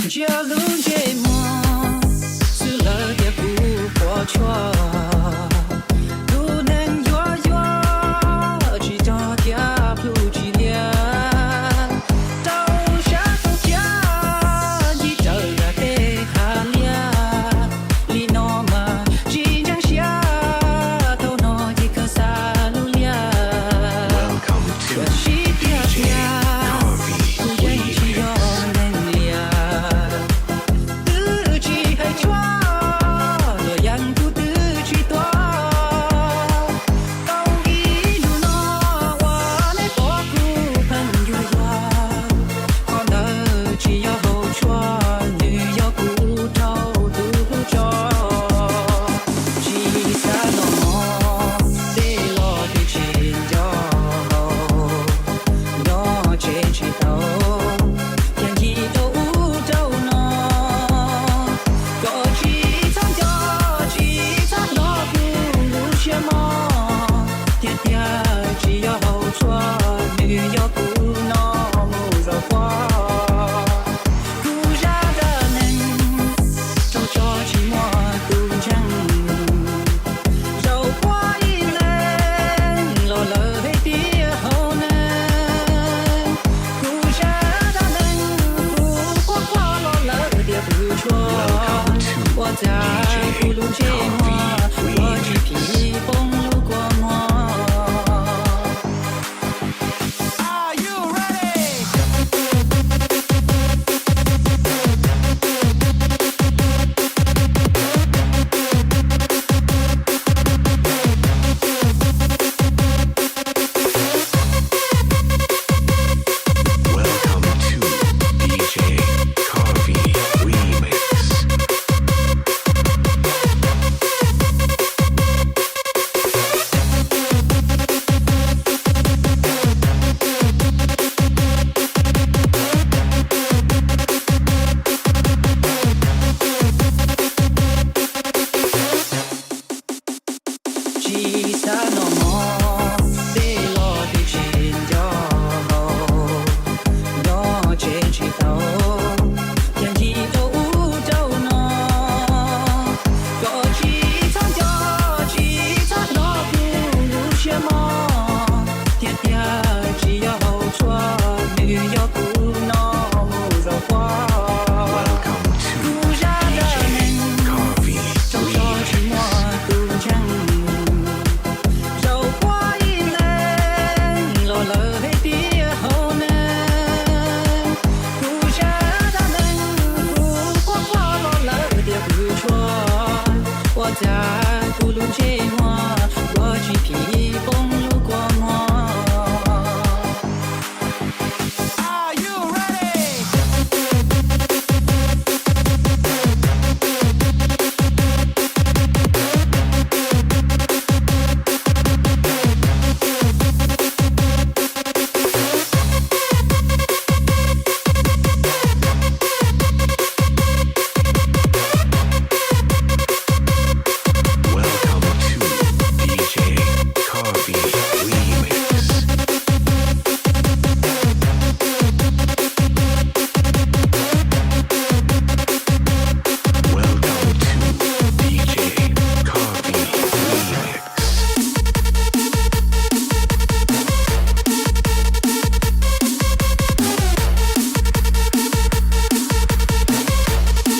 Ntsia lub ntsej muag xwb lawv tias kuv puas tsuaj. Tus neeg yuav yuav tsis txog thiab plhu tsis liab. Rau sab rau chav ncig raws yam tej hav liab. Li no mas tsis ntseeg siab, thaum no ces kawg xav lub liaj. Kawg sib tiag tiag, kuv yeej tsis yog neeg liam. Twb tsis hais tshuaj los yeej kuv twb tsis tuav. Tau ib hnub no uas neb pom kuv pheej yuag yuag, qhov ntawd tsis yog hau tshuaj, nws yog kuv rau tus hlub tso. Tsis xav noj mov, dej los twb tsis nco, nyob tsev tsis tau.